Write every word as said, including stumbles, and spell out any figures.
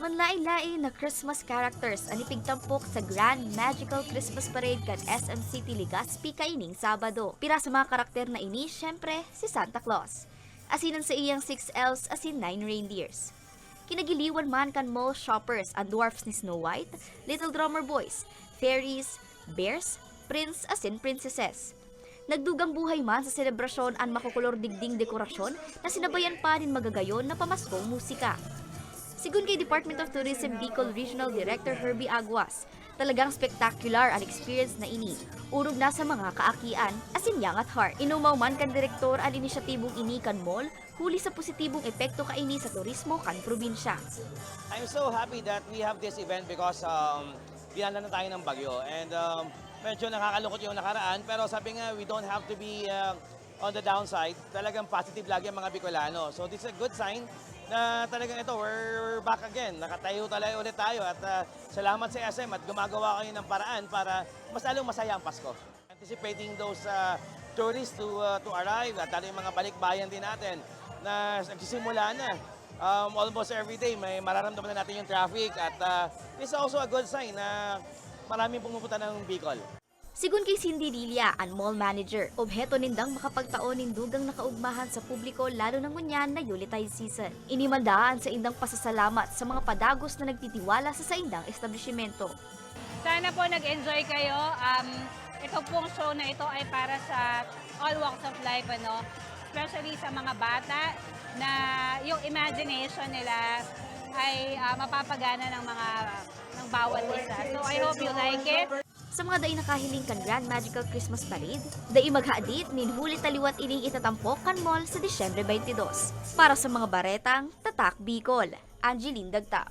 Manlain-lain na Christmas characters an ipigtampok sa Grand Magical Christmas Parade kan S M City Legazpi kaining Sabado. Pira sa mga karakter na ini, syempre, si Santa Claus. Asin an saiyang six elves asin nine reindeers. Kinagiliwan man kan mall shoppers an dwarfs ni Snow White, Little Drummer Boys, fairies, bears, prince asin princesses. Nagdugang buhay man sa selebrasyon an makukulor digding dekorasyon na sinabayan pa nin magagayon na pamaskong musika. Sigon kay Department of Tourism Bicol Regional Director Herbie Aguas, talagang spectacular an experience na ini, orog na sa mga kaakian, asin young at heart. Inumaw man kan direktor an inisyatibong ini kan mall, huli sa positibong epekto kaini sa turismo kan probinsya. I'm so happy that we have this event because um, dinala na tayo ng bagyo. And um, medyo nakakalungkot yung nakaraan, pero sabi nga, we don't have to be uh, on the downside. Talagang positive lagi ang mga Bicolano. So this is a good sign na talagang ito, we're, we're back again. Nakatayo talaga ulit tayo at uh, salamat sa S M at gumagawa kayo ng paraan para mas lalong masaya ang Pasko. Anticipating those uh, tourists to uh, to arrive at lalo yung mga balikbayan din natin na nagsisimula na. Um, almost every day may mararamdaman na natin yung traffic at uh, it's also a good sign na maraming pumupunta ng Bicol. Sigon kay Cindy Lilia, an mall manager, obheto nindang makapagtao nin dugang na kaugmahan sa publiko lalo na ngunyan na Yuletide season. Ini man daa an saindang pasasalamat sa mga padagos na nagtitiwala sa saindang establisimento. Sana po nag-enjoy kayo. Um, ito pong show na ito ay para sa all walks of life, ano? Especially sa mga bata na yung imagination nila ay uh, mapapagana ng mga ng bawat isa. So I hope you like it. Sa mga dai nakahiling kan Grand Magical Christmas Parade, dai maghadit nin huli ta liwat ining itatampok kan mall sa Disyembre twenty-two. Para sa mga baretang Tatak Bicol, Angeline Dagta.